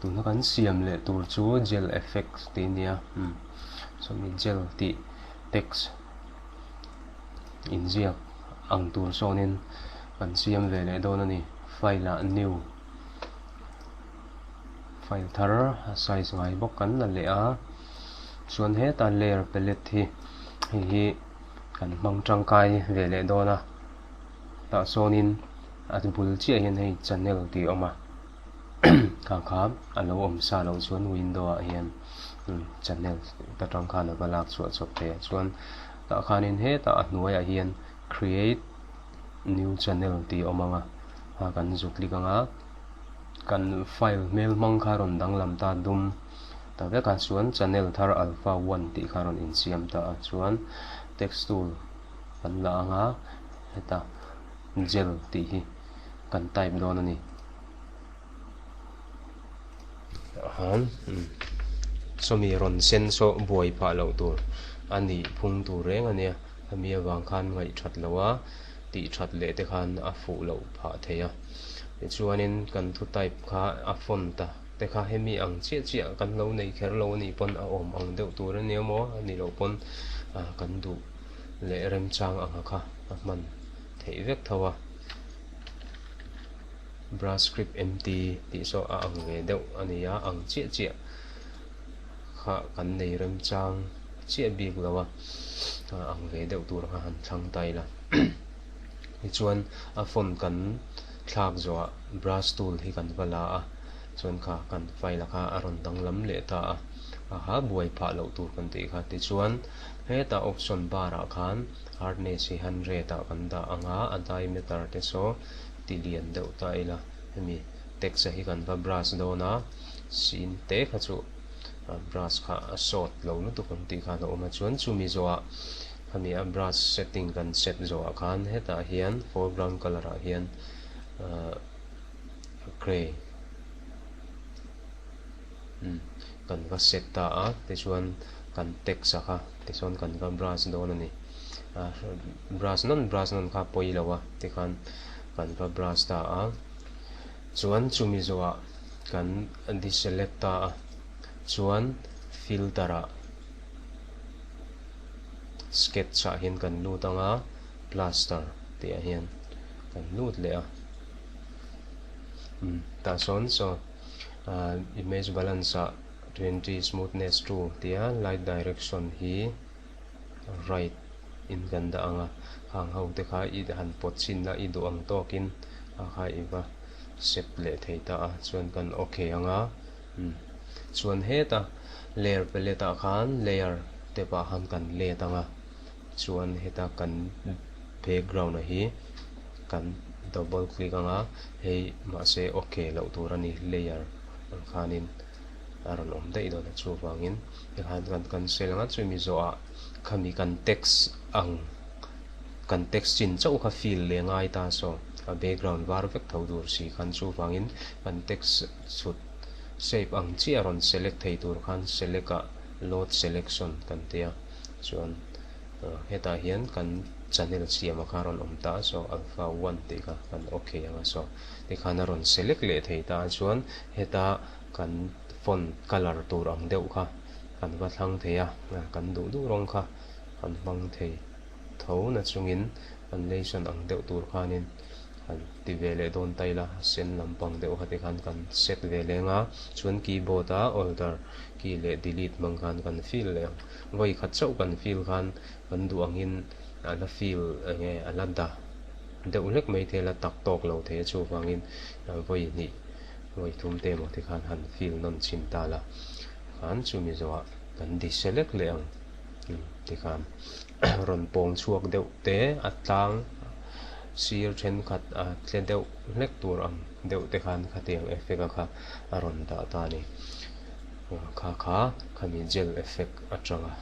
Tuna kan siam leh tur chu gel effect tih a nia umm sawmi gel tih text inziak ang tur sawnin kan siam ve leh dawn a ni file ah new file thar a size ngai bawk kan la leh a chuan heta layer palette hi hei hi kan hmang tangkai ve leh dawn a tah sawnin a bul chiah hian hei channel tih a awm a. Kha kha a lo awm sa loh chuan window ah hian channel ta tang khan a va lak chhuah chawp thei a chuan tah khanin hetah a hnuaiah hian create new channel tih a awm ang a a kan zu click ang a kan file hmel hmang kha a rawn danglam ta dum ta vek a chuan channel thar alpha one tih kha a rawn insiam ta a chuan text tool kan la ang a heta gel tih hi kan type dawn a ni. Sawmi rawn sen saw buai phah loh tur a nih phung tur reng a nia, hemi avang khan ngaih that loh a, tih that leh te khan a fuh loh phah thei a. Tichuanin kan thu type kha a font a te kha hemi ang chiah chiah kan lo nei kher lo a nih pawn a awm ang deuh tur a nia maw, a nih loh pawn kan duh leh remchang anga kha a hman theih vek tho a. Brush script mt tih saw a ang ve deuh a ni a, ang chiah chiah kha kan nei remchang chiah bik lo a, a ang ve deuh tur kha han thlang ta ila. Tichuan a font kan thlak zawhah brush tool hi kan va la a, chuan kha kan file a kha a rawn danglam leh ta a, aha buai phah loh tur kan tih kha. Tichuan hetah option bar ah khan hardness hi 100 ah kan dah ang a, a diameter te saw ti lian deuh ta ila hemi text a hi kan va brush dawn a sin te kha chu brush kha a sawt lo lutuk ang tih khan a awm a chuan chumi zawhah khami a brush setting kan set zawhah khan hetah hian foreground colour ah hian ahh grey umm kan va set ta a tichuan kan text a kha tichuan kan va brush dawn a ni. Brush nawn brush nawn kha pawi lo a tikhan kan va brush ta a chuan chumi zawhah kan deselect ta a chuan filter ah sketch ah hian kan lut ang a plaster tih ah hian kan lut leh a umm tah sawn saw image balance ah 20 smoothness 2 tia light direction hi. Right in kan dah ang a, khang ho te kha i han pawt chhin a, i duh ang tawkin a kha i va set leh thei ta a, chuan kan ok ang a, umm chuan heta layer palette ah khan layer tab ah khan kan let ang a, chuan heta kan background a hi kan double click ang a, hei mahse ok loh tur a ni layer ang khanin. a rawn awm daih dawn a chuvangin tikhan kan cancel ang a chumi zawhah khami kan text ang kan text chin chauh kha fill leh ngai ta saw a background var vek tho tur si khan chuvangin kan text chhut shape ang chiah rawn select thei tur khan select ah load selection kan tia chuan hetah hian kan channel siam a kha rawn awm ta saw alpha one tih kha kan ok ang a saw tikhan a rawn select leh thei ta chuan heta kan font colour tur ang deuh kha kan va thlang thei a, kan duh duh rawng kha kan hmang thei tho na chungin kan leisan ang deuh tur khanin kan ti ve leh dawn ta ila, a sen lampang deuh kha tikhan kan set ve leng a, chuan keyboard a alter key leh delete hmang khan kan fill leh ang, vawi khat chauh kan fill khan kan duh angin a la fill eng nge a la dah deuh hlek mai thei a la tak tawk lo thei a chuvangin vawi hnih. Vawi thum te emaw tikhan han fill nawn chhin ta la, khan chumi zawhah kan deselect leh ang tikhan rawn pawng chhuak deuh te a tlang sir thenkhat a tle deuh hlek tur ang deuh te khan khatiang effect a kha a rawn dah ta a ni. Kha kha khami gel effect atanga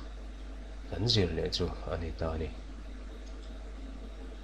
kan zir leh chu a ni ta a ni.